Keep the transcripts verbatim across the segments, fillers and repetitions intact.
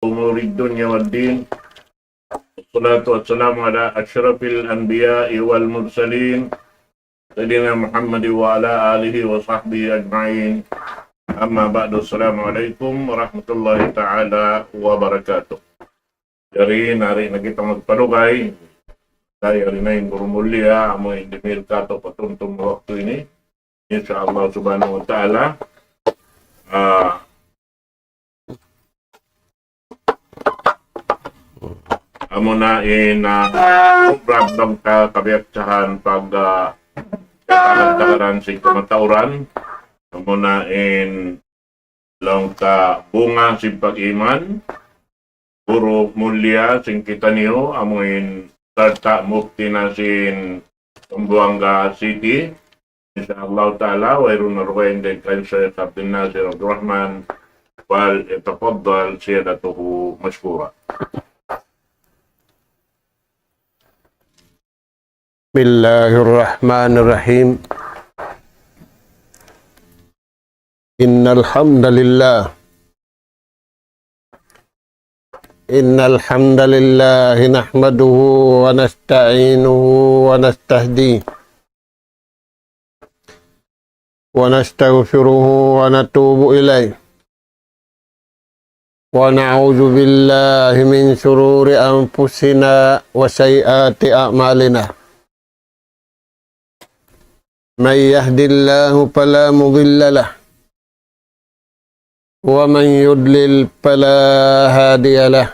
أمور الدنيا والدين. والصلاة والسلام على أشرف الأنبياء والمرسلين سيدنا محمد وعلى آله وصحبه أجمعين. أما بعد، السلام عليكم ورحمة الله تعالى وبركاته. Jari, nari na kita magpalugay. Jari na in guru mulia, amu in dimihil katu' patumtum waktu ini. Insya Allah subhanahu wa ta'ala. Ah, amu na in, ah, program laung ta kabiyaksahan pag, ah, tagaran sin kamatauran. Amu na in laung ta bunga sin pag-iman. Guru mulia sin kitaniyu, amu in sarta' mufti na sin Zamboanga City. Insya Allah ta'ala, wayruun na dugaing dayn kan Shaykh Abdul Nasir Abdul Rahman, فليتفضل سيادته مشكورا. بسم الله الرحمن الرحيم. إن الحمد لله، إن الحمد لله نحمده ونستعينه ونستهديه ونستغفره ونتوب إليه، ونعوذ بالله من شرور أنفسنا وسيئات أعمالنا. من يهد الله فلا مضل له، ومن يضلل فلا هادي له.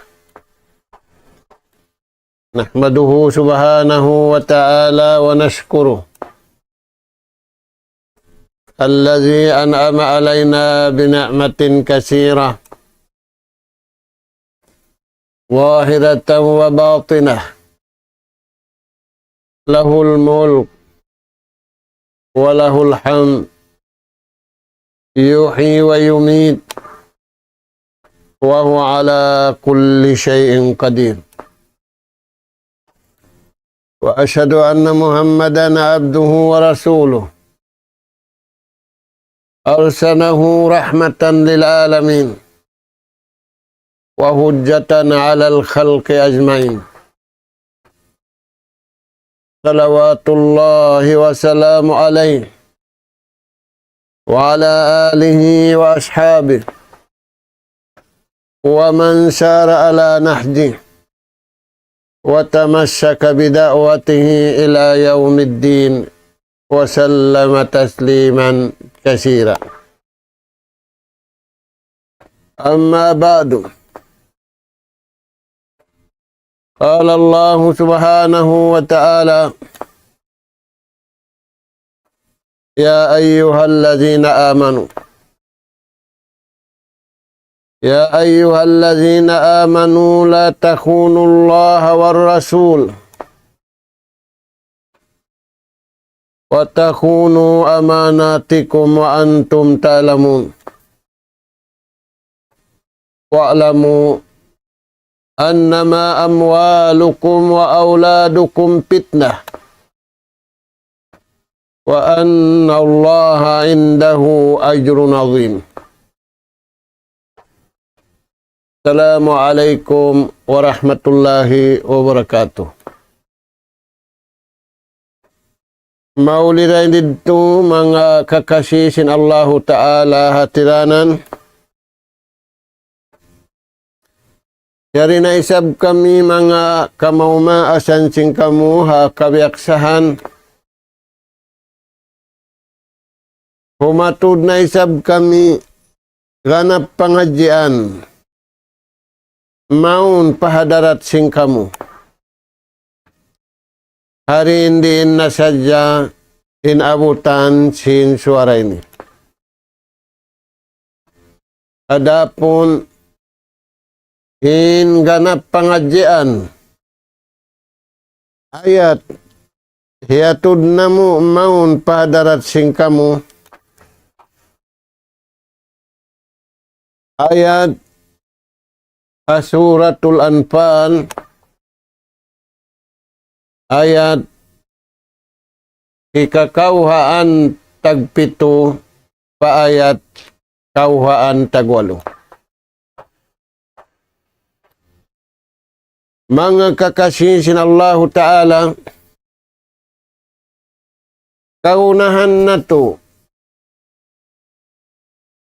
نحمده سبحانه وتعالى ونشكره الذي أنعم علينا بنعمة كثيرة ظاهرة وباطنة، له الملك وله الحمد، يحيي ويميت، وهو على كل شيء قدير. وأشهد أن محمدا عبده ورسوله، أرسله رحمة للعالمين وحجة على الخلق أجمعين، صلوات الله وسلامه عليه وعلى آله وأصحابه ومن سار على نهجه وتمسك بدعوته إلى يوم الدين وسلم تسليما كثيرا. أما بعد، قال الله سبحانه وتعالى: يا أيها الذين آمنوا، يا أيها الذين آمنوا لا تخونوا الله والرسول وتخونوا أماناتكم وأنتم تعلمون. واعلموا أنما أموالكم وأولادكم فتنة وأن الله عنده أجر عظيم. السلام عليكم ورحمة الله وبركاته. Mauli dayn didtu manga kakasi sin Allahu Ta'ala hatiranan. Yari na isab kami manga kamaumaasan sin kamu ha kabiyaksahan. Humatud na isab kami ganap pangadjian mawn pa hadarat sin kamu. Hari in diin na sadja in abutan sin suwara ini. Adapun in ganap pangadjian, ayat hiyatud namu' mawn pa hadarat sin kamu, ayat ha Suratul Anfal, ayat hikakawhaan tagpitu pa ayat kawhaan tagwalu. Manga kakasi sin Allahu Ta'ala, kagunahan natu'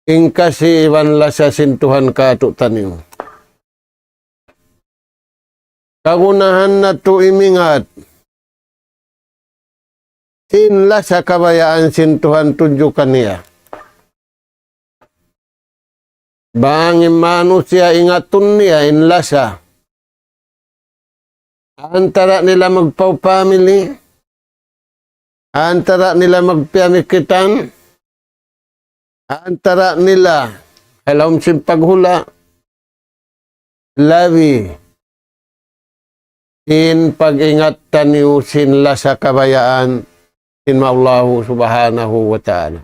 in kasi iban lasa sin Tuhan kātu'niyu. Kagunahan natu' imingat sin lasa kabayaan sin Tuhan tudju kaniya. Bang in manusiya' ingatun niya in lasa. Antara' nila magpawpamili, antara' nila magpiyamikitan, antara' nila ha lawm sin paghula', labi in pag-ingat taniyu sin lasa kabayaan sin Allahu Subhanahu wa Ta'ala.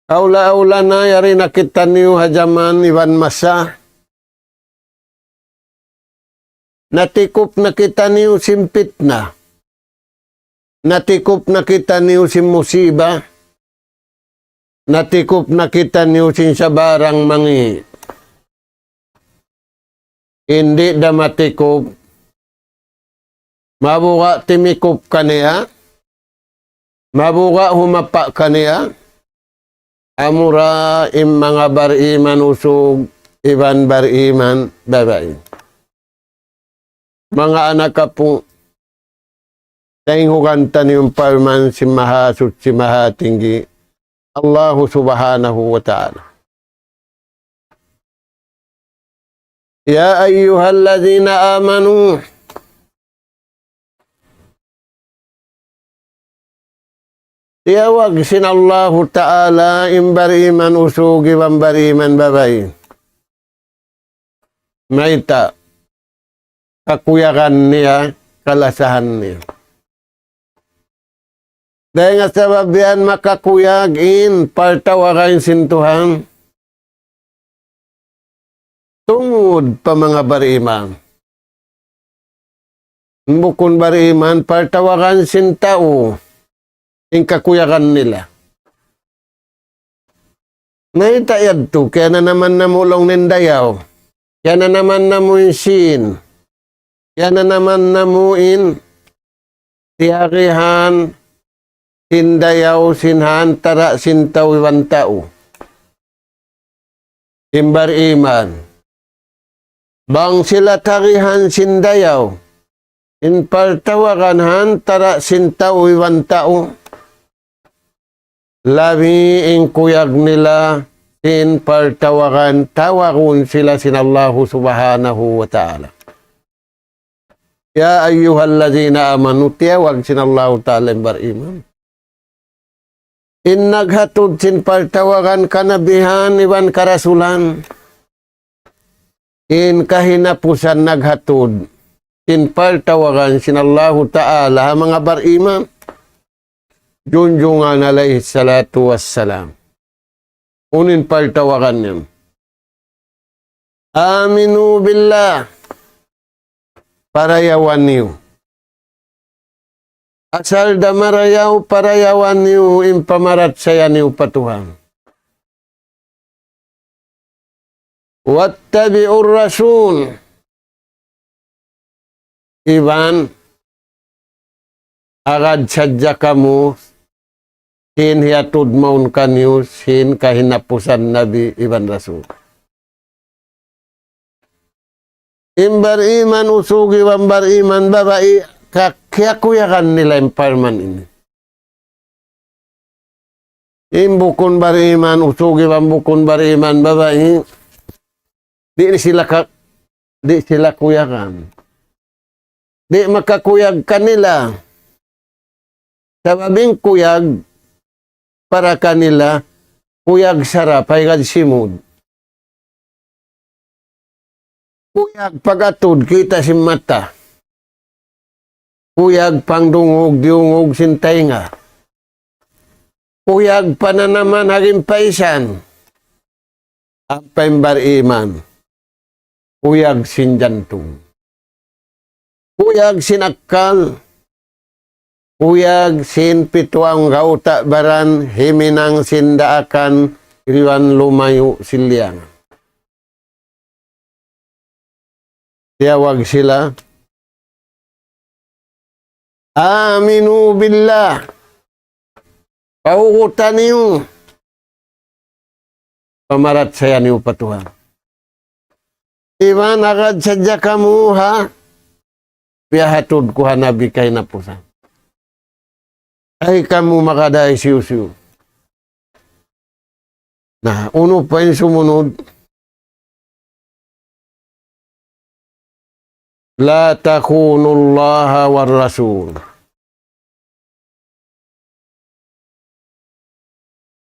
Awla-awla na yari na kitaniyu ha jaman iban masa. Natikup na kitaniyu sin pitna. Natikup na kitaniyu sin musiba. Natikup na kitaniyu sin sabarang mangi'. Di' da matikup. Mabuga' timikup kaniya. Mabuga' humapa' kaniya. Amura in manga bariman usug iban bariman babai. Manga anak apu', taynghugan taniyu in parman sin Mahasuchi Mahatinggi, Allahu Subhanahu wa Ta'ala. يا أيها الذين آمنوا. Tiyawag sin Allahu Ta'ala in bariman usug iban bariman babai. Mayta'? Kakuyagan niya, kalasahan niya. Dayn ha sabab yan makakuyag in partawagan sin Tuhan tungud pa manga bariman. Bukun bariman, partawagan sin tau in kakuyagan nila. Mayta' yadtu, kiyananaman namu' laung niya in dayaw. Kiyananaman namu' in sīn. Kiyananaman namu' in tiyarihan sin dayaw sin ha antara' sin tau iban tau. In bariman. Bang sila tarihan sin dayaw, in partawagan ha antara' sin tau iban tau, labi in kuyag nila sin partawagan, tawagun sila sin Allahu Subhanahu wa Ta'ala. يا أيها الذين آمنوا, tiyawag sin Allahu Ta'ala in bariman. In naghatud sin partawagan kanabihan iban karasulan. In kahinapusan naghatud sin partawagan sin Allahu Ta'ala ha manga bariman. Junjungan alayhi salatu wassalam. Unu in partawagan niya? آمنوا بالله. Parayawan niyu. Asal da marayaw, parayawan niyu in pamarachaya niyu pa Tuhan. واتبعوا الرسول. Iban agad sadja kamu sin hiyatud mawn kaniyu sin kahinapusan nabi iban rasul. In bariman usug iban bariman babai, ka-, kiyakuyagan nila in parman ini. In bukun bariman usug iban bukun bariman babai, di' sila ka-, di' sila kuyagan. Di' makakuyag kanila. Sabab in kuyag para kanila, kuyag sara, paygad simud. Kuyag pag-atud, kita' sin mata. Kuyag pangdungug, diyungug sin taynga. Kuyag pananaman, hagin paisan. Ampa in bariman, kuyag sin jantung. Kuyag sin akkal. Kuyag sin pitu anggawta' baran, himinang sin daakan, iban lumayu' sin liyangan. Tiyawag sila, "آمنوا بالله." Pawugutan niyu. Pamarachaya niyu pa Tuhan. Iban agad sadja kamu ha piyahatud ku ha Nabi kahinapusan. Ay kamu makadai siyu-siyu. Na, unu pa in sumunud? لا تخونوا الله والرسول.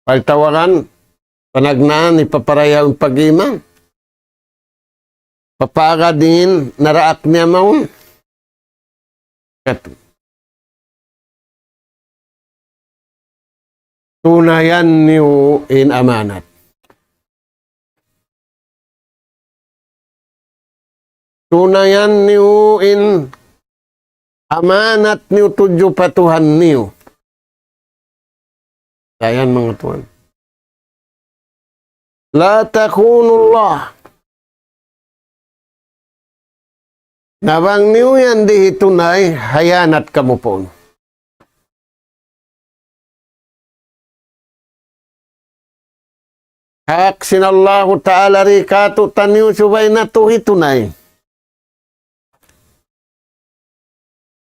Pagtawagan, panagnaan, ipaparayaw in pag-iman. Papaagad in naraak niya mawn. Katu. Tunayan niyu in amanat. Tunayan niyu in amanat niyu tudju pa Tuhan niyu. Dayan manga tuwan. لا تخونوا الله. Na bang niyu yan di' hitunay, hayanat kamu pun. Hak sin Allahu Ta'ala di kātu'niyu subay natu' hitunay.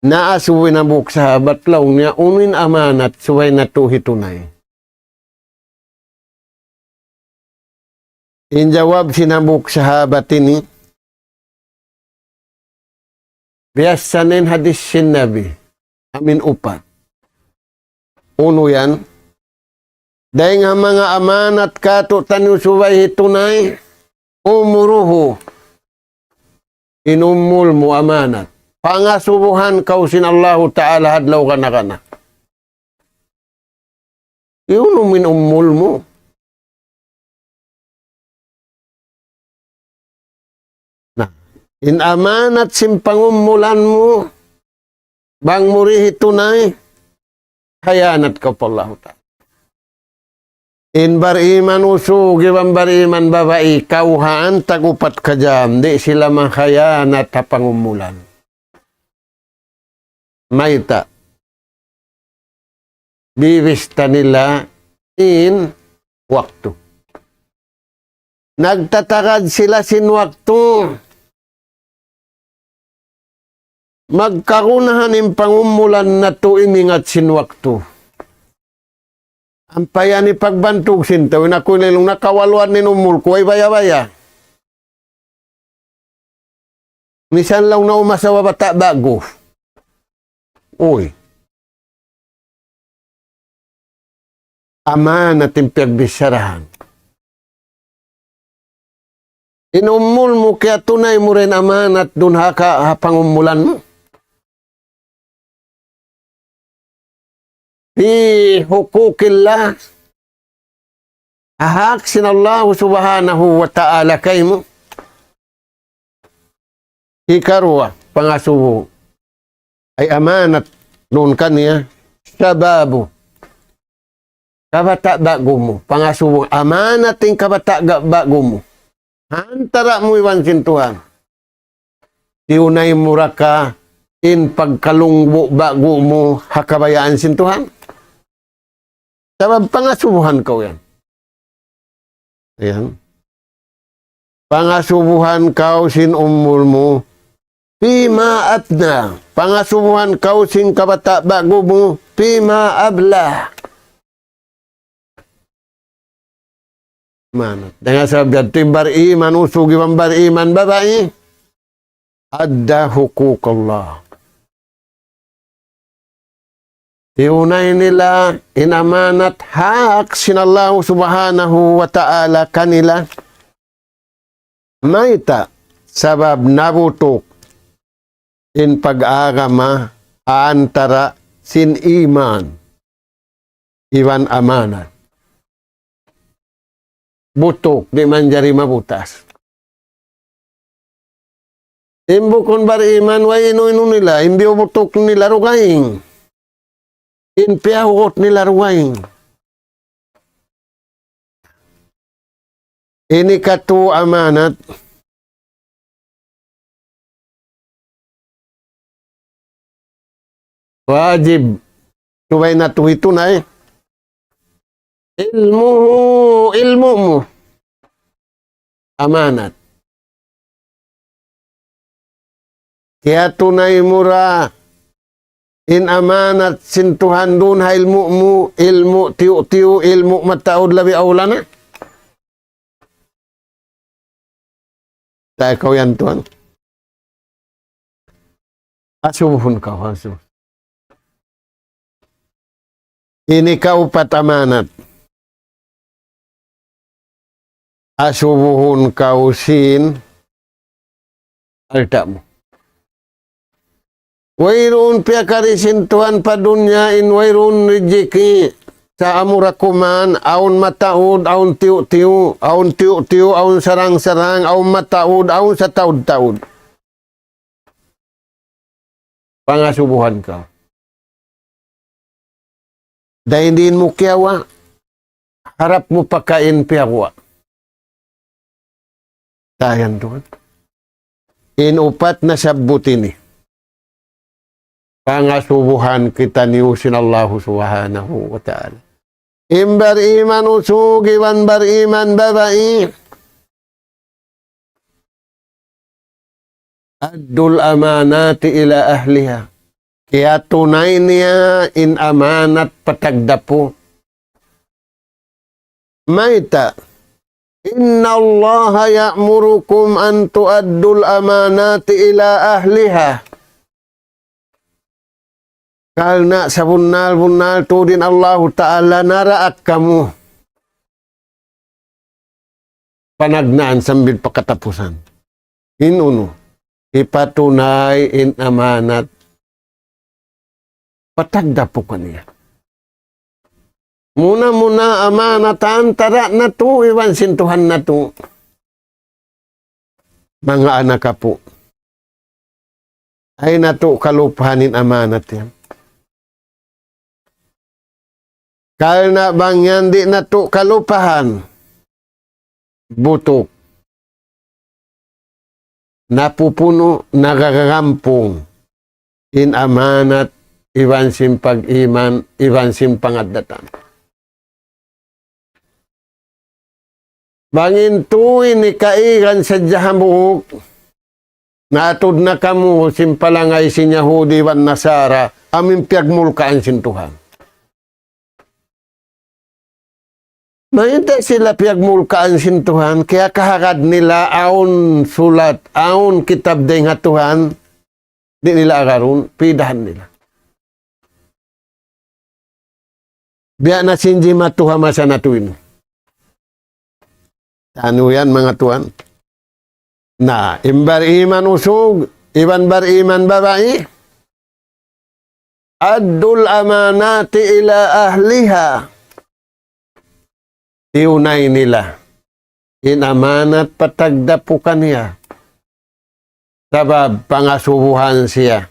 Naasubu in hambuuk sahabat laung niya, unu in amanat subay natu' hitunay. In jawab sin hambuuk sahabat ini, biya' sin hadis sin Nabi, amu in upat. Unu yan? Dayn ha manga amanat kātu'niyu subay hitunay, عمره, in umul mu amanat. Pangasubuhan kaw sin Allahu Ta'ala ha adlaw kana-kana. Unu in umul mu? Na, in amanat sin pangumulan mu, bang mu di' hitunay, hayanat kaw pa Allahu Ta'ala. In bariman usug iban bariman babai, kawhaan tag-upat ka jam, di' sila mahayanat ha pangumulan. Mayta'? Bibista nila in waktu. Nagtatagad sila sin waktu. Magkagunahan in pangumulan natu' imingat sin waktu. Ampa yan in pagbantug sin tau, in aku laung nakawaluan in umul ku, way baya-baya. Misan laung na umasawa bata' ba'gu. Uy. Amanat in piyagbicharahan. In umul mu, kiyatunay mu da in amanat duun ha ka-, ha pangumulan mu. في حقوق الله, ha hak sin Allah subhanahu wa ta'ala kaymu. Hikaruwa, pangasubu, ay amanat duun kaniya, شبابه. Kabata' ba'gu mu, pangasubu, amanat in kabata' ga-, ba'gu mu. Ha antara' mu iban sin Tuhan. Tiyunay mu da ka in pagkalungbu' ba'gu mu ha kabayaan sin Tuhan. Sabab pangasubuhan kaw yan. Yan. Pangasubuhan kaw sin umul mu, فيما أفنى. Pangasubuhan kaw sin kabata' ba'gu mu, فيما أبلى. Amanat. Dayn ha sabab yadtu in bariman usug iban bariman babai, أدى حقوق الله. Tiyunay nila in amanat hak sin Allah subhanahu wa ta'ala kanila. Mayta'? Sabab nabutuk in pag-agama ha antara' sin iman iban amanat. Butuk, di' manjari mabutas. In bukun bariman, way inu-inu nila, in biyubutuk nila dugaing. In piyahugut nila dugaing. Ini katu' amanat. Wajib. Subay natu' hitunay. Ilmuhu, ilmu' mu. Amanat. Kiyatunay mu ra in amanat sin Tuhan duun ha ilmu' mu, ilmu' tiyu'-tiyu', ilmu' mataud labi awla na. Tay kaw yan, tuwan. Asubuhun kaw, asubuhun. Ini kaupat amanat. Asubuhun kaw sin alta' mu. Wayruun piyakari sin Tuhan pa dunya in wayruun rijiki'. Sa' amura kuman, awn mataud, awn tiyu'-tiyu', awn tiyu'-tiyu', awn sarang-sarang, awn mataud, awn sataud-taud. Pangasubuhan kaw. Dayn diin mu kiyawa', harap mu pakain piyawa'. Dayan duun. In upat nasabbut ini. Pangasubuhan kitaniyu sin Allahu Subhanahu wa Ta'ala. In bariman usug iban bariman babai. Addul amanati ila ahliha. Kiyatunay niya in amanat pa tagdapu. Mayta'? Inna Allaha ya'murukum an tu'addul amanati ila ahliha. Karna' sabunnal-bunnal tuud in Allahu Ta'ala naraak kamu panagnaan sambil pa katapusan. In unu, hipatunay in amanat pa tagdapu kaniya. Muna-muna amanat antara' natu' iban sin Tuhan natu'. Manga anak apu'. Ayaw natu' kalupahan in amanat yan. Karna' bang yan di' natu' kalupahan, butuk. Napupunu', nagagampung in amanat iban sin pag-iman, iban sin pangaddatan. Bang in tuwi ini kaigan sadja hambuuk, naatud na kamu sin palangay sin Yahudi iban Nasara, amu in piyagmulkaan sin Tuhan. Mayta' sila piyagmulkaan sin Tuhan, kiyakahagad nila awn sulat, awn kitab dayn ha Tuhan, di' nila agarun, pidahan nila. Biya' na sin jimatu ha masa natu' ini. Unu yan, manga tuwan? Na, in bariman usug, iban bariman babai, addul amanati ila ahliha. Tiyunay nila in amanat pa tagdapu kaniya. Sabab pangasubuhan siya.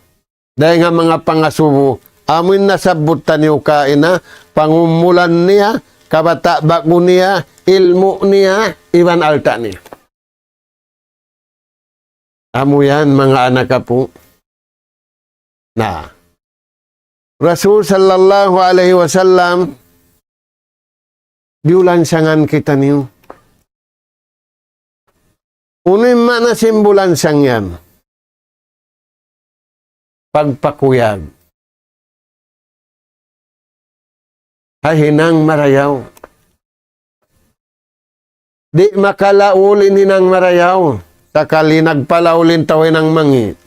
Dayn ha manga pangasubu, amu in nasabbut taniyu kaina, pangumulan niya, kabata' ba'gu niya, ilmu' niya, iban alta' niya. Amu yan, manga anak apu'. Na, Rasul sallallahu alayhi wasallam, biyulansangan kitaniyu. Unu in maana sin bulansang yan? Pagpakuyag. Ha hinang marayaw. Di' makalaul in hinang marayaw. Sakali nagpalaul in tau hinang mangi'.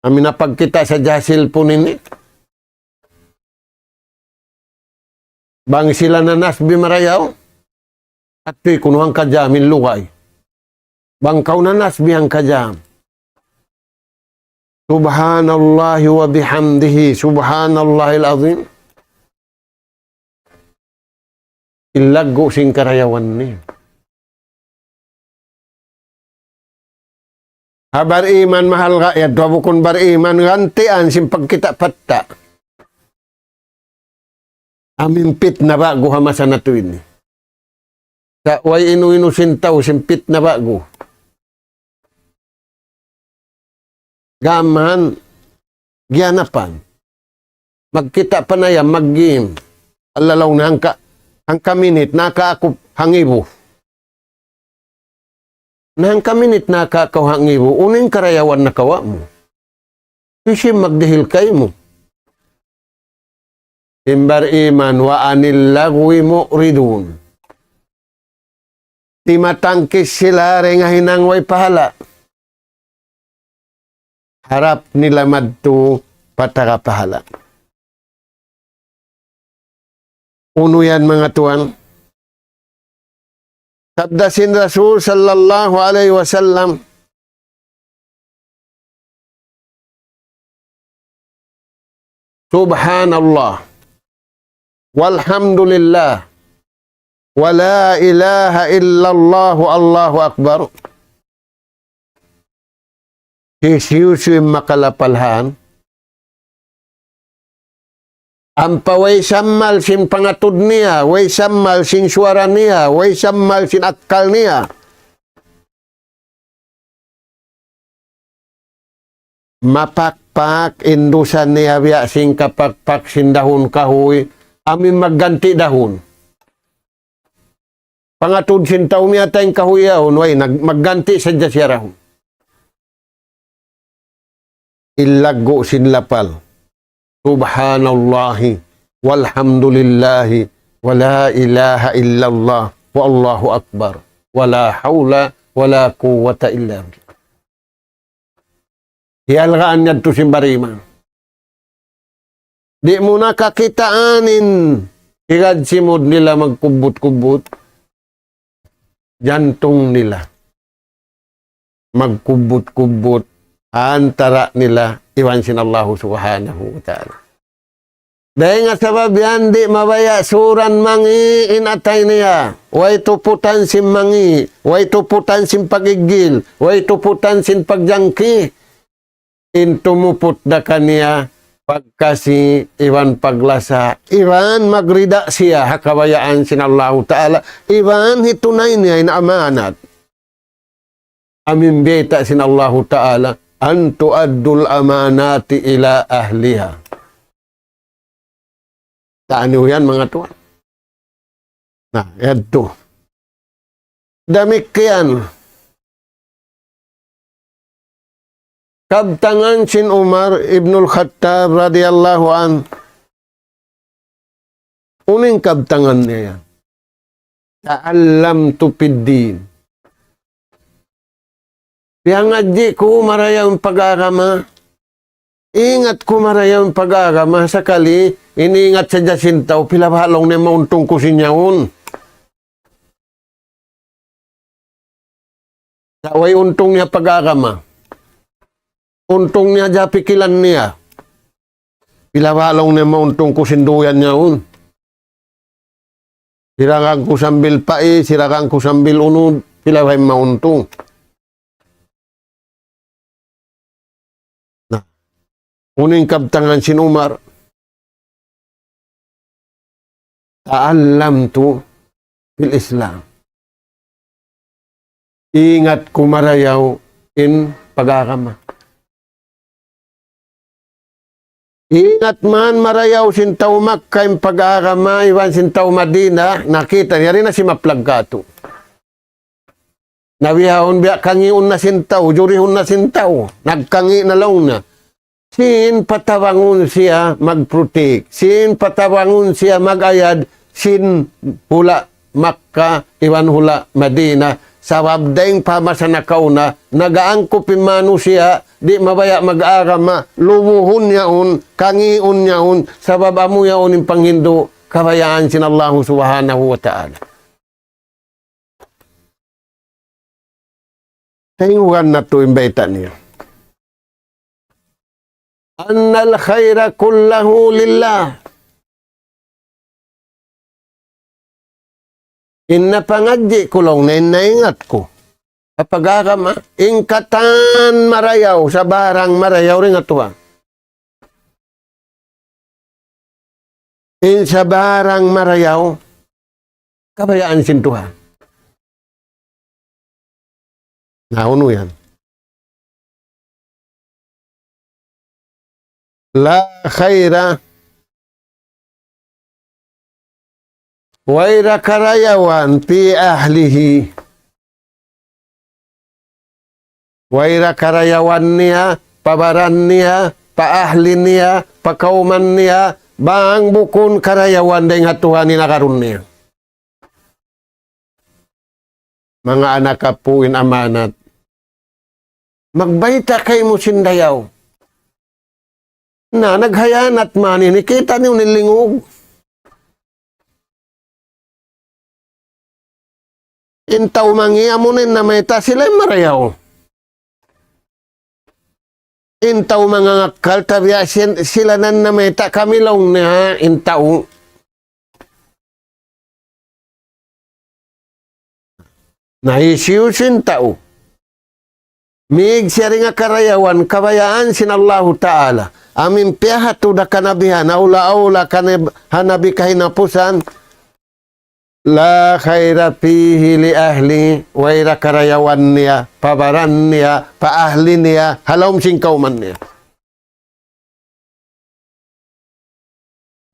Amu in pagkita' sadja ha cellphone ini. Bang sila nanasbih marayaw, atuy kunu' hangka jam in lugay. Bang kaw nanasbih hangka jam. Subhanallahi wa bihamdihi, subhanallahil azim. In laggu' sin karayawan niya. Ha bariman mahalga' yadtu, ha bukun bariman gantian sin pagkita' patta'. Amu in pitna ba'gu ha masa natu' ini. Sa' way inu-inu sin tau sin pitna ba'gu. Gam mayan giyanapan. Magkita' panayam, mag-game. Alalaw na hangka, hangka minit, nakaakup hangibu. Na hangka minit nakakaw hangibu, unu in karayawan nakawa' mu? Hisiyu in magdihil kaymu? In bar-iman, وعن اللغو معرضون. Timatangkis sila dayn ha hinang way pahala'. Harap nila madtu pa taga pahala'. Unu yan, manga tuwan? Sabda sin Rasul sallallahu alayhi wasallam, سبحان الله والحمد لله ولا إله إلا الله والله أكبر. Hisiyu-siyu in makalapal han, ampa way sammal sin pangatud niya, way sammal sin suwara niya, way sammal sin akkal niya, mapakpak in dusa niya biya' sin kapakpak sin dahun kahuy, amu in magganti' dahun. Pangatud sin tau miyatay in kahuy yaun, way, nag-, magganti' sadja siya dahun. In laggu' sin lapal. سبحان الله والحمد لله ولا إله إلا الله والله أكبر ولا حول ولا قوة إلا بالله. Hiyalgaan yadtu sin bariman. Di' mu na kakitaan in higad simud nila magkubbut-kubbut. Jantung nila magkubbut-kubbut ha antara' nila iban sin Allahu Subhanahu wa Ta'ala. Dayn ha sabab yan, di' mabaya' suran mangi' in atay niya. Way tuputan sin mangi', way tuputan sin pag-iggil, way tuputan sin pagjangki. In tumuput da kaniya pagkasi iban paglasa, iban magrida siya ha kabayaan sin Allahu Ta'ala, iban hitunay niya in amanat. Amu in bayta' sin Allahu Ta'ala, أن تؤدوا الأمانات إلى أهلها. Taniyu yan, manga tuwan. Na, yadtu. Damikkiyan. Kabtangan sin Umar ibnul Khattab radiyallahu anhu. Unu in kabtangan niya yan? تعلمت في الدين. Piyangadji' ku marayaw in pag-agama. Ingat ku marayaw in pag-agama. Sakali, in ingat sadja sin tau, pila baha' laung niya mauntung ku sin yaun. Sa' way untung niya pag-agama. Untung niya hadja pikilan niya. Pila baha' laung niya mauntung ku sin duyan yaun. Sirakan ku sambil pai, sirakan ku sambil unud, pila baha' in mauntung. Na, unu in kabtangan sin Umar? تعلمت في الإسلام. Ingat ku marayaw in pag-agama. Ingat man marayaw sin tau Makkah in pag-agama, iban sin tau Madina, nakita' niya, di' na simaplag katu'. Na bihaun biya' kangiun na sin tau, jurihun na sin tau, nagkangi' na laung niya. Sin patabangun siya mag-protect, sin patabangun siya mag-ayad, sin hula' Makkah, iban hula' Madina, sabab dayng pa masa nakauna, nag-aangkup in manusiya', di' mabaya' mag-agama, lubuhun yaun, kangiun yaun, sabab amu yaun in panghindu', kabayaan sin Allahu Subhanahu wa Ta'ala. Tayngugan natu' in bayta' niya. أن الخير كله لله. In napangadji' ku laung niya, in naingat ku ha pag-agama, in katan marayaw, sabarang marayaw dayn ha Tuhan. In sabarang marayaw, kabayaan sin Tuhan. Na, unu yan? لا خير Way da karayawan في أهله. Way da karayawan niya, pa baran niya, pa ahli niya, pa kawman niya, bang bukun karayawan dayn ha Tuhan in agarun niya. Manga anak apu' in amanat. Magbayta' kaymu sin dayaw. Na, naghiyanat man ini, kita' niyu in lingug. In tau mangi' amu in namayta' sila in marayaw. In tau mangangakkal tabiya' sin-, sila in namayta' kami laung niya in tau. Na hisiyu-siyu in tau. Mīg siya dayn ha karayawan kabayaan sin Allahu Ta'ala. Amu in piyahatu da kanabihan, awla-awla kanab-, ha nabi kahinapusan. لا خير فيه لأهله, way da karayawan niya, pa baran niya, pa ahli niya, ha lawm sin kawman niya.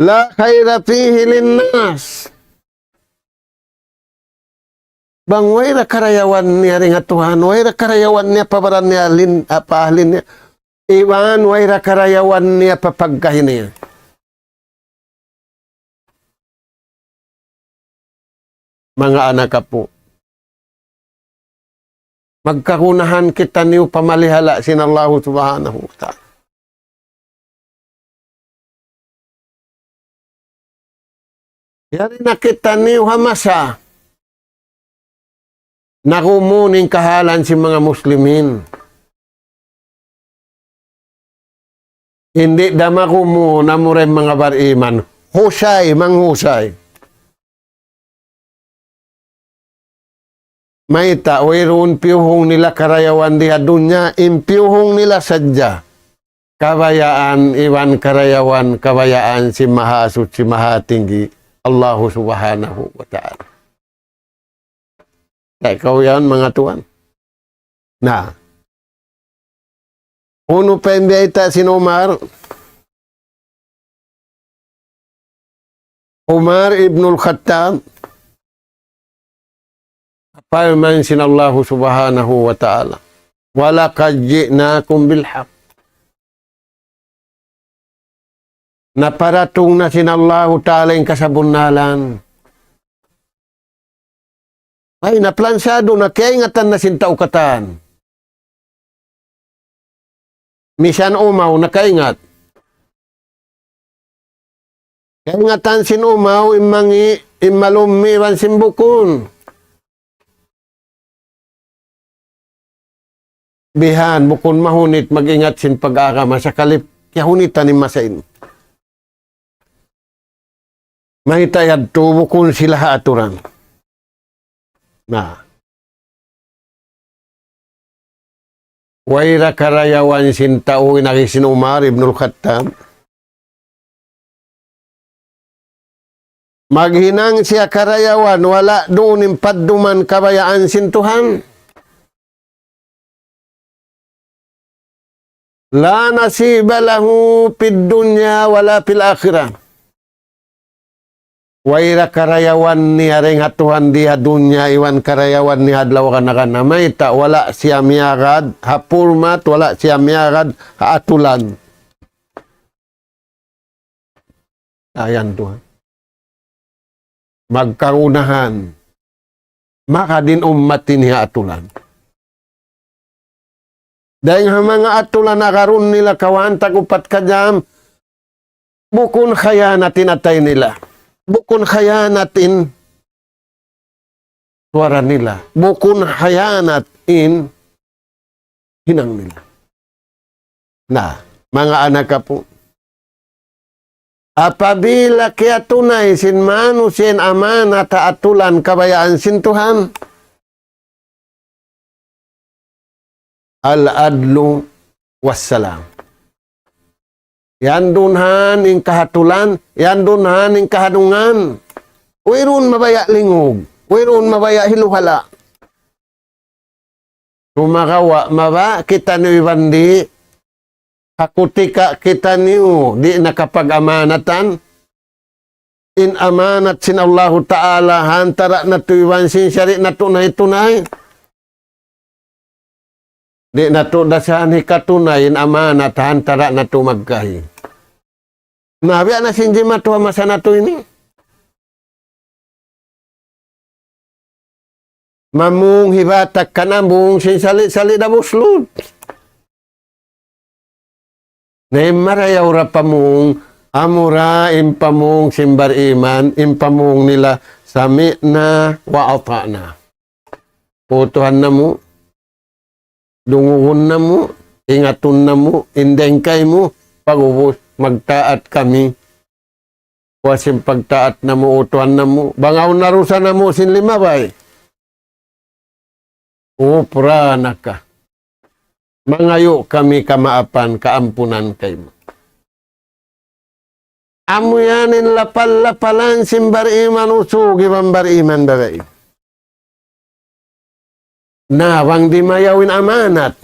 لا خير فيه للناس. Bang way da karayawan niya dayn ha Tuhan, way da karayawan niya pa baran niya, lin-, ah, pa ahli niya. Iban way da karayawan niya pa pagkahi niya. Manga anak apu'. Magkagunahan kitaniyu pamalihala' sin Allahu Subhanahu wa Ta'ala. Yari na kitaniyu ha masa nagumun in kahalan sin manga muslimin. Di' da magumun amura in manga bariman. Husay, manghusay. Mayta', wayruun piyuhung nila karayawan di ha dunya, in piyuhung nila sadja kabayaan iban karayawan, kabayaan sin Mahasuchi, Mahatinggi, Allahu Subhanahu wa Ta'ala. Kay kaw yan, manga tuwan. Na. Unu pa in biyayta' sin Umar? Umar ibnul Khattab, parman sin Allahu Subhanahu wa Ta'ala, ولقد جئناكم بالحق. Naparatung na sin Allahu Ta'ala in kasabunnalan. Ay, naplansado na, kaingatan na sin tau katan. Misan umaw, nakaingat. Kaingatan sin umaw, in mangi', in malummi', iban sin bukun. Bihan, bukun mahunit mag-ingat sin pag-agama, sakali kiyahunitan in masa ini. Mayta' yadtu, bukun sila ha aturan. Na. Way da karayawan sin tau in agi sin Umar ibnul Khattab. Maghinang siya karayawan, wala' duun in padduman kabayaan sin Tuhan. لا نصيب له في الدنيا ولا في الآخرة. Way da karayawan niya dayn ha Tuhan di ha dunya iban karayawan niya adlaw kana-kana. Mayta', wala' siya miyagad ha purmat, wala' siya miyagad ha atulan. Ayan Tuhan. Magkagunahan. Maka din ummat ini ha atulan. Dayn ha manga atulan agarun nila kawaan tag upat ka jam, bukun khiyanat in atay nila. Bukun khiyanat in suwara nila. Bukun khiyanat in hinang nila. Na, manga anak apu'. Apabila kiyatunay sin manusiya' in amanat ha atulan kabayaan sin Tuhan, العدل والسلام. Yan duun han in kahatulan, yan duun han in kahadungan. Wayruun mabaya' lingug, wayruun mabaya' hiluhala'. Sumagawa', mabaya' kitaniyu iban di', ha kutika kitaniyu di' nakapag-amanatan, in amanat sin Allahu Ta'ala ha antara' natu' iban sin sari' natu' nahitunay. Di' natu' da sa hikatunay in amanat ha antara' natu' magkahi. Na, biya' na sin jimatu ha masa natu' ini. Mamung hibatak kan amung sin sali'-sali' da buslud. Na in marayaw ra pamung, amura in pamung sin bariman, in pamung nila, "Sami'na wa ata'na." O Tuhan namu', dungugun namu', ingatun namu', in dayng kaymu, pag'ubus, magtaat kami. Wa sin pagtaat namu', o Tuhan namu', bang awn na dusa namu' sin limabay. Ghufranaka. Mangayu' kami kamaapan, kaampunan kaymu. Amu yan in lapal-lapalan sin bariman usug iban bariman babai. Na, bang di' mayaw in amanat.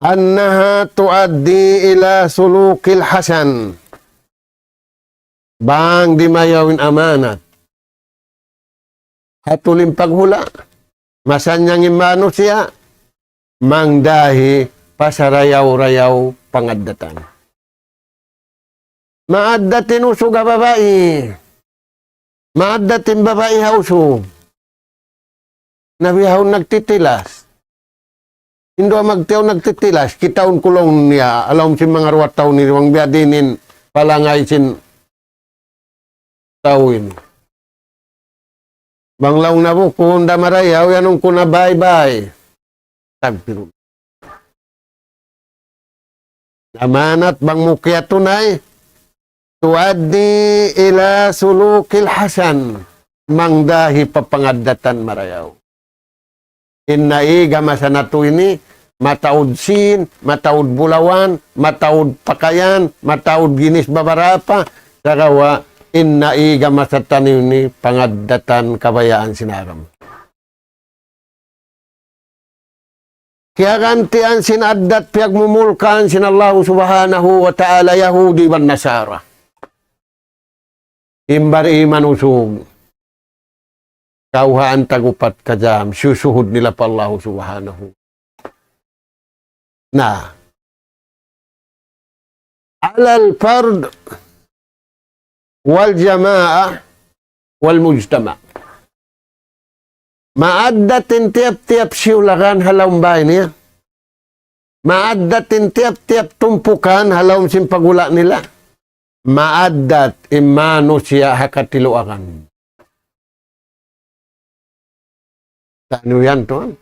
أنها تؤدي إلى سلوك حسن. Bang di' mayaw in amanat. Hatul in paghula', masannyang in manusiya', mangdahi pa sarayaw-rayaw pangaddatan. Maaddat in usug ha babai. Maaddat in babai ha usug. Na bihaun nagtitilas. Indu' magtiyaw nagtitilas. Kitaun ku laung niya, ha lawm sin manga duwa tahun ini, bang biya' diin in palangay sin tau ini. Bang laung na bukun da marayaw, iyanun ku na bye-bye. Astagfirullah. Amanat bang mu kiyatunay, تؤدي إلى سلوك حسن, mangdahi pa pangaddatan marayaw. In naiga masa natu' ini, mataud sin, mataud bulawan, mataud pakayan, mataud ginis babarapa, sagawa' in naiga masa taniyu ini pangaddatan kabayaan sin agama. Kiyagantian sin addat piyagmumulkaan sin Allahu Subhanahu wa Ta'ala Yahudi iban Nasara. In bariman usug. Kawhaan tag-upat ka jam, siyusuhud nila pa Allahu Subhanahu. Na. على الفرد والجماعة والمجتمع. Maaddat in tiyap-tiyap siyulagan ha lawm bay niya. Maaddat in tiyap-tiyap tumpukan ha lawm sin paghula' nila. Maaddat in manusiya' ha katiluagan. Taniyu yan tuwan.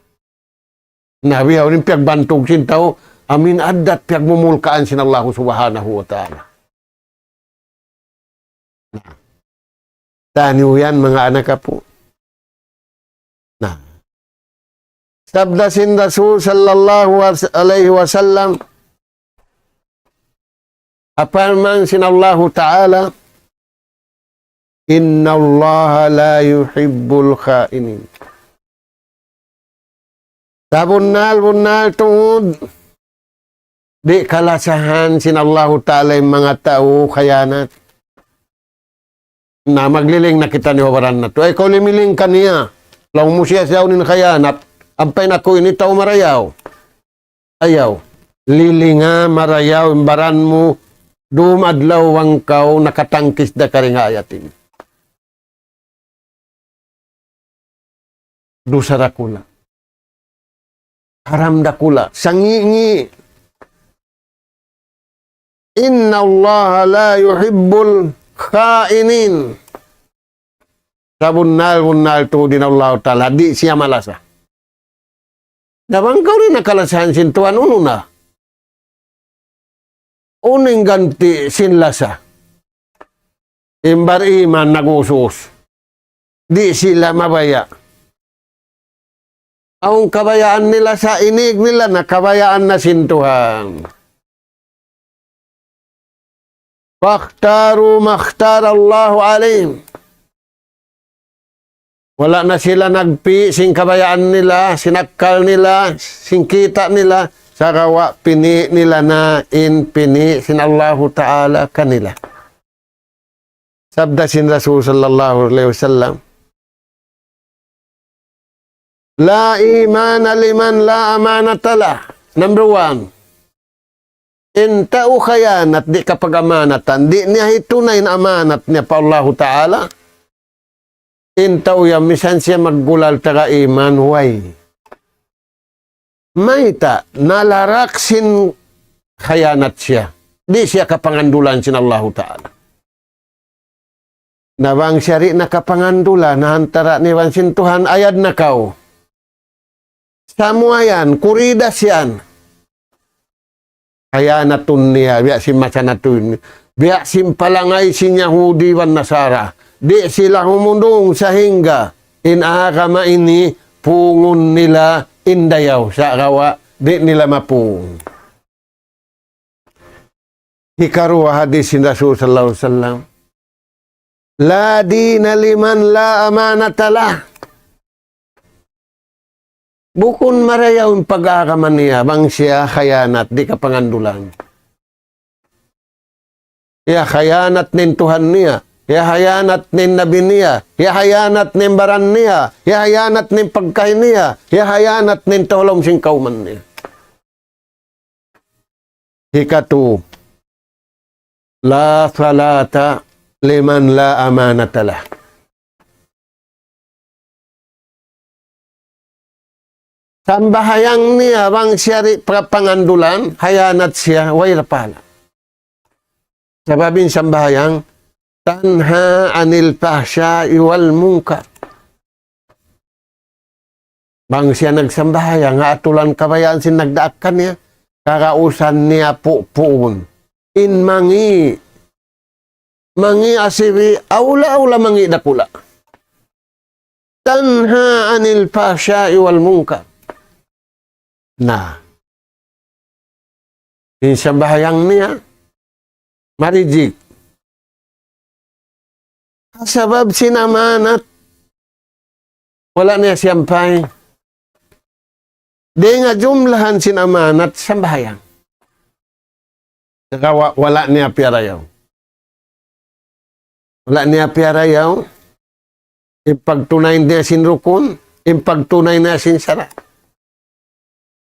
Na bihaun in piyagbantug sin tau, amu in addat piyagmumulkaan sin Allahu Subhanahu wa Ta'ala. Na. Taniyu yan, manga anak apu'. Na. Sabda sin Rasul sallallahu alaihi wasallam, parman sin Allahu Ta'ala, إن الله لا يحب الخائنين. Sabunnal-bunnal tuud, di' kalasahan sin Allahu Ta'ala in manga tau khiyanat. Na, magliling na kitaniyu ha baran natu'. Ay, kaw limiling kaniya. Laung mu siya, siya in khiyanat. Ampa in aku ini tau marayaw. Ayaw. Lilinga marayaw in baran mu. Dum adlaw bang kaw nakatangkis da karing ayat ini. Dusa dakula'. Haram dakula'. Sangi'-ngi'. إن الله لا يحب الخائنين. Sabunnal-bunnal tuud in Allahu Ta'ala, di' siya malasa. Na bang kaw di' na kalasahan sin Tuhan, unu na? Unu in ganti' sin lasa? In bariman nag-usus. Di' sila mabaya'. Awn kabayaan nila sa inig nila na kabayaan na sin Tuhan. فاختاروا ما اختار الله عليهم. Wala' na sila nagpi' sin kabayaan nila, sin akkal nila, sin kita' nila, sagawa' pini' nila na in pini' sin Allahu Ta'ala kanila. Sabda sin Rasul sallallahu alayhi wasallam, لا إيمان لمن لا أمانة له. Number one, in tau khiyanat, di' kapag-amanatan, di' niya hitunay in amanat niya pa Allahu Ta'ala. In tau yan, misan siya maggulal taga iman, way. Mayta', nalarak sin khiyanat siya. Di' siya kapangandulan sin Allahu Ta'ala. Na bang siya di' na kapangandulan, na antara' niya iban sin Tuhan, ayad na kaw. Samuwa yan, kuridas yan. Khiyanatun niya, biya' sin masa natu' ini. Biya' sin palangay sin Yahudi iban Nasara. Di' sila humundung sahingga in agama ini pungun nila in dayaw. Sagawa', di' nila mapung. Hikaruwa hadis sin Rasul sallallahu alayhi wasallam, لا دين لمن لا أمانة له. Bukun marayaw in pag-agama niya, bang siya khiyanat, di' kapangandulan. Hiyakhiyanat niya in Tuhan niya, hiyakhiyanat niya in Nabi niya, hiyakhiyanat niya in baran niya, hiyakhiyanat niya in pagkahi niya, hiyakhiyanat niya in tau ha lawm sin kawman niya. Hikatu, لا صلاة لمن لا أمانة له. Sambahayang niya bang siya di' pa-, pangandulan, khiyanat siya, way ra pahala. Sabab in sambahayang, تنهى عن الفحشاء والمنكر. Bang siya nagsambahayang, ha atulan kabayaan sin nagdaak kaniya, kagausan niya pu-, puun. In mangi', mangi' asibi', awla-awla mangi' dakula'. تنهى عن الفحشاء والمنكر. Na. In sambahayang niya, marijik. Sabab sin amanat, wala' niya siyampay. Dayn ha jumlahan sin amanat, sambahayang. Sagawa' wala' niya piyarayaw. Wala' niya piyarayaw. In pagtunay niya sin rukun, in pagtunay niya sin sarat.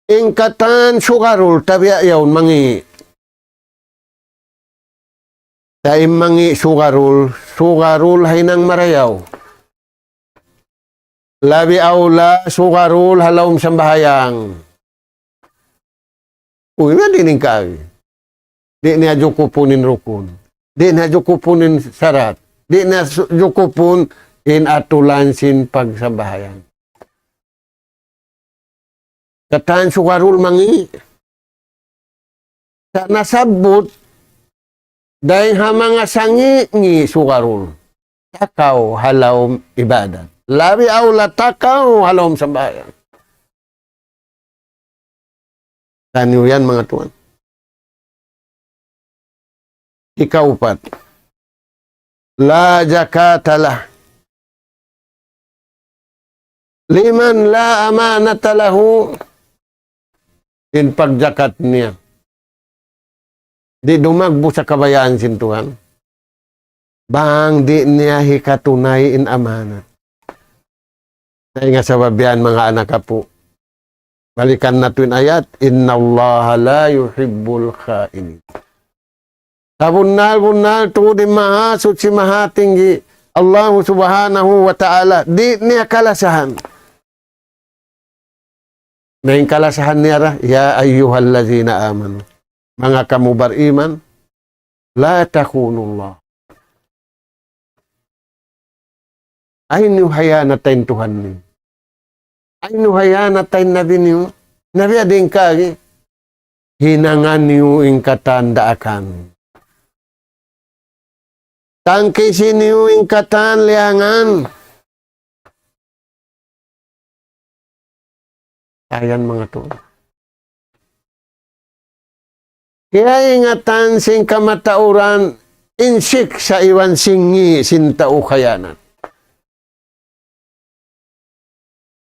In katan sugarul, tabiya' yaun mangi'. Sa' in mangi' sugarul, sugarul ha hinang marayaw. Labi awla, sugarul ha lawm sambahayang. Uy, na di' in kaagi. Di' niya jukupun in rukun. Di' niya jukupun in sarat. Di' niya su-, jukupun in atulan sin pagsambahayang. Katan sugarul mangi'. Sa' nasabbut, dayn ha manga sangi'-ngi' sugarul. Takaw ha lawm ibadat. Labi awla takaw ha lawm sambahayang. Taniyu yan, manga tuwan. Ikaupat. لا زكاة له لمن لا أمانة له. In pagjakat niya. Di' dumagbu' sa kabayaan sin Tuhan. Bang di' niya hikatunay in amanat. Dayn ha sabab yan, manga anak apu'. Balikan natu' in ayat, إن الله لا يحب الخائنين. Sabunnal-bunnal tuud in Mahasuchi Mahatinggi, Allahu Subhanahu wa Ta'ala, di' niya kalasahan. Na in kalasahan niya ra, يا أيها الذين آمنوا. Manga kamu bariman, لا تخونوا الله. Ayaw niyu hiyanatan in Tuhan niyu. Ayaw niyu hiyanatan in Nabi niyu. Nabi ading kagi. Hinangan niyu in katan daakan. Tangkisi niyu in katan liyangan. Ayan, manga tuwan. Kiyaingatan sin kamatauran in siksa' iban sin ngi' sin tau khiyanat.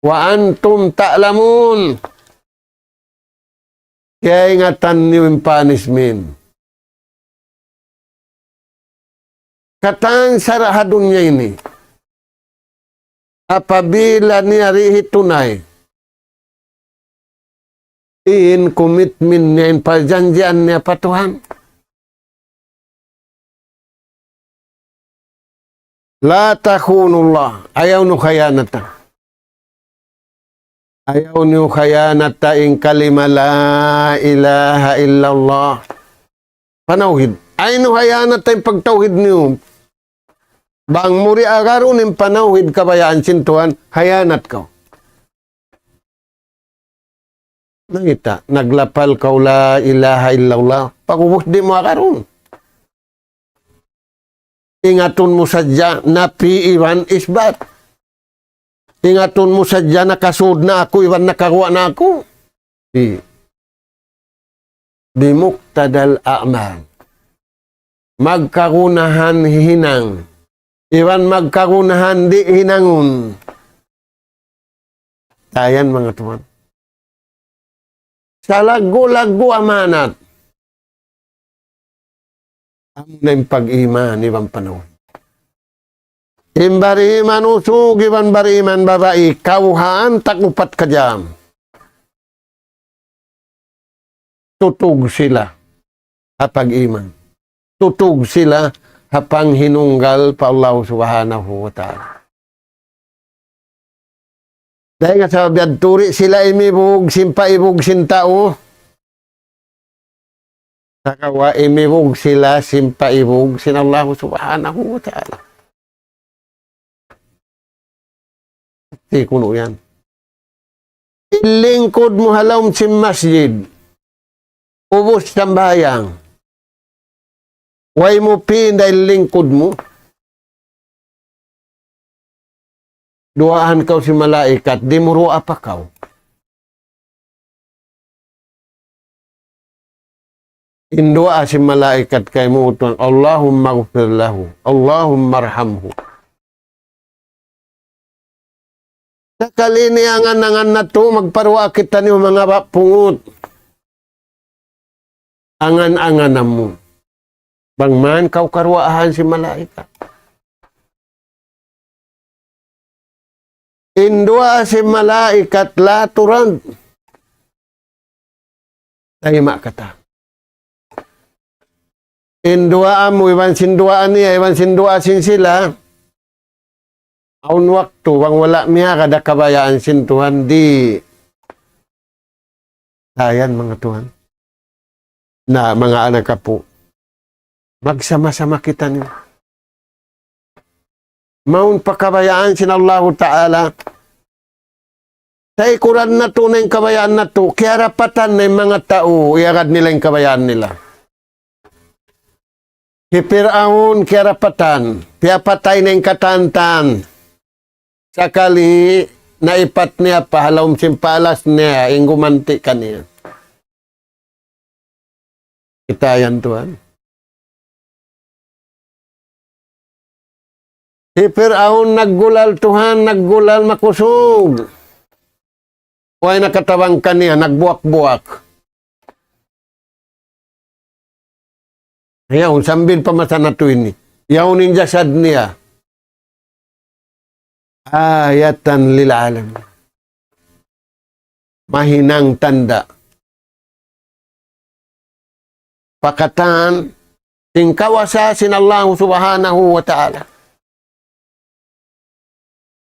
وأنتم تعلمون. Kiyaingatan niyu in punishment. Katan sara' ha dunya ini. Apabila niya di' hitunay in commitment niya, in parjanjian niya pa Tuhan. لا تخونوا الله. Ayaw niyu khiyanata. Ayaw niyu khiyanata in kalima la ilaha illallah. Panawhid. Ayaw niyu khiyanata in pagtawhid niyu. Bang mu di' agarun in panawhid kabayaan sin Tuhan, khiyanat kaw. Nangita', naglapal kaw la ilaha illallah. Pag'ubus di' mu agarun. Ingatun mu sadja nafi iban isbat. Ingatun mu sadja nakasud na aku iban nakaguwa' na aku. Di'. بمقتضى الأعمال. Magkagunahan hinang. Iban magkagunahan di' hinangun. Dayan manga tuwan. Salaggu'-laggu' amanat. Amuna in pag-iman iban panawhid. In bariman usug iban bariman babai, kawhaan tag-upat ka jam. Tutug sila ha pag-iman. Tutug sila ha panghinunggal pa Allah Subhanahu wa Ta'ala. Dayn ha sabab yadtu di' sila imibug sin paibug sin tau. Sagawa' imibug sila sin paibug sin Allah Subhanahu wa Ta'ala. Di' kunu' yan. In lingkud mu ha lawm sin masjid. Ubus sambahayang. Way mu pinda in lingkud mu. Duwaahan kaw sin malaikat, di' mu duwaa pa kaw. In duwaa sin malaikat kaymu tuwan, اللهم اغفر له، اللهم ارحمه. Sakali ini angan-angan natu', magparuwaa kitaniyu manga ba' pungut. Angan-angan namu'. Bang man kaw karuwaahan sin malaikat. In duwaa sin malaikat la turad. Tayma' katan. In duwaa mu, iban sin duwaa niya, iban sin duwaa sin sila. Awn waktu, bang wala' miyagad ha kabayaan sin Tuhan, di'. Dayan, manga tuwan. Na, manga anak apu'. Magsama-sama kitaniyu. Mawn pa kabayaan sin Allahu Ta'ala. Taykuran natu' na in kabayaan natu', kiyarapatan na in manga tau, iyagad nila in kabayaan nila. Hi Pir'aun kiyarapatan, piyapatay na in katan-katan. Sakali naipat niya pa ha lawm sin palas niya, in gumanti' kaniya. Kita' yan tuwan. Hi Pir'aun naggulal tuwan, naggulal makusug. Way nakatabang kaniya, nagbuwak-buwak. Yaun, sambil pa masa natu' ini. Yaun in jasad niya. آية للعالمين. Mahinang tanda'. Pa katan sin kawasa sin Allah Subhanahu wa Ta'ala.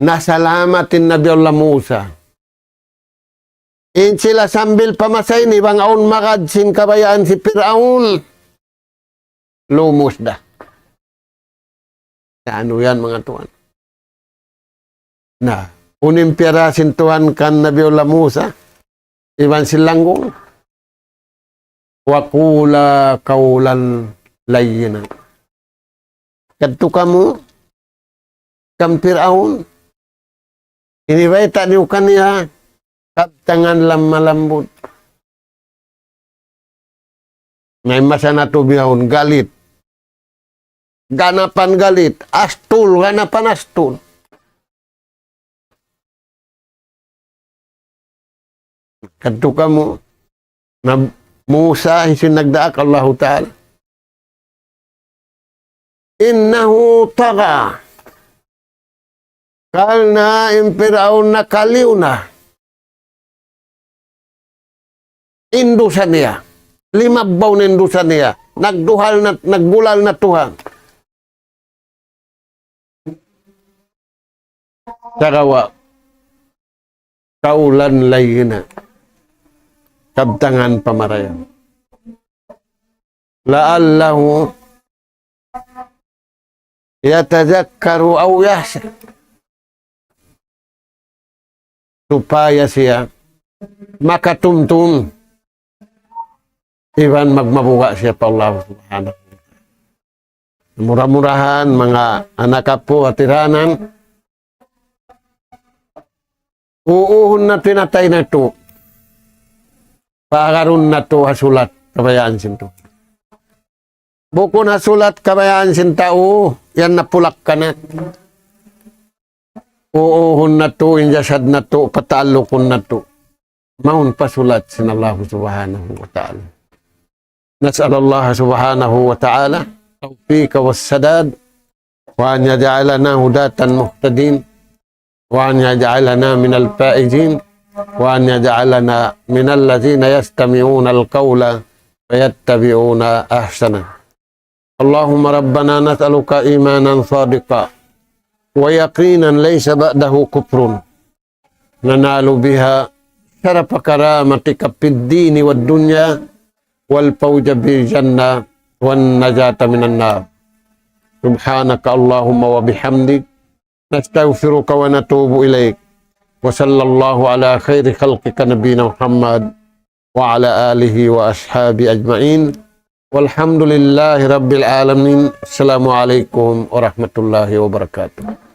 Nasalamat in Nabi Allah Musa. In sila sambil pa masa ini bang awn magad sin kabayaan sin Pir'aun. Lumus da. Na unu yan, manga tuwan. Na, unu in piyara sin Tuhan kan Nabiullah Musa, iban sin langgul. وقولا قولا لينا. Kadtu kamu, kan Pir'aun, ini bayta' niyu kaniya, kabtangan lamma lambut. Na in masa natu' bihaun galit. Ganapan galit. Astul, ganapan astul. Kadtu kamu, na Musa, hisiyu in nagdaak? Allahu Ta'ala. إنه طغى. Karna' in Piraun nakaliyu na. In dusa niya. Limabbaw na in dusa niya. Nagduhal na, naggulal na Tuhan. Sagawa'. Qawlan layyina. Kabtangan pamarayaw. لعله يتذكر أو يخشى. Supaya siya makatumtum iban magmabuga' siya pa Allah Subhanahu wa Ta'ala. Mura-murahan, manga anak apu' ha tiranan, uuhun natu' in atay natu'. Paagarun natu' ha sulat kabayaan sin Tuhan. Bukun ha sulat kabayaan sin tau, yan na pulak-kanat. Uuhun natu', in jasad natu', pataallukun natu'. Mawn pa sulat sin Allah Subhanahu wa Ta'ala. نسأل الله سبحانه وتعالى التوفيق والسداد، وأن يجعلنا هداة مهتدين، وأن يجعلنا من الفائزين، وأن يجعلنا من الذين يستمعون القول فيتبعون أحسنه. اللهم ربنا نسألك إيمانا صادقا ويقينا ليس بعده كفر، ننال بها شرف كرامتك في الدين والدنيا، والفوز بالجنة، والنجاة من النار. سبحانك اللهم وبحمدك، نستغفرك ونتوب إليك. وصلى الله على خير خلقك نبينا محمد وعلى آله وأصحابه أجمعين. والحمد لله رب العالمين. السلام عليكم ورحمة الله وبركاته.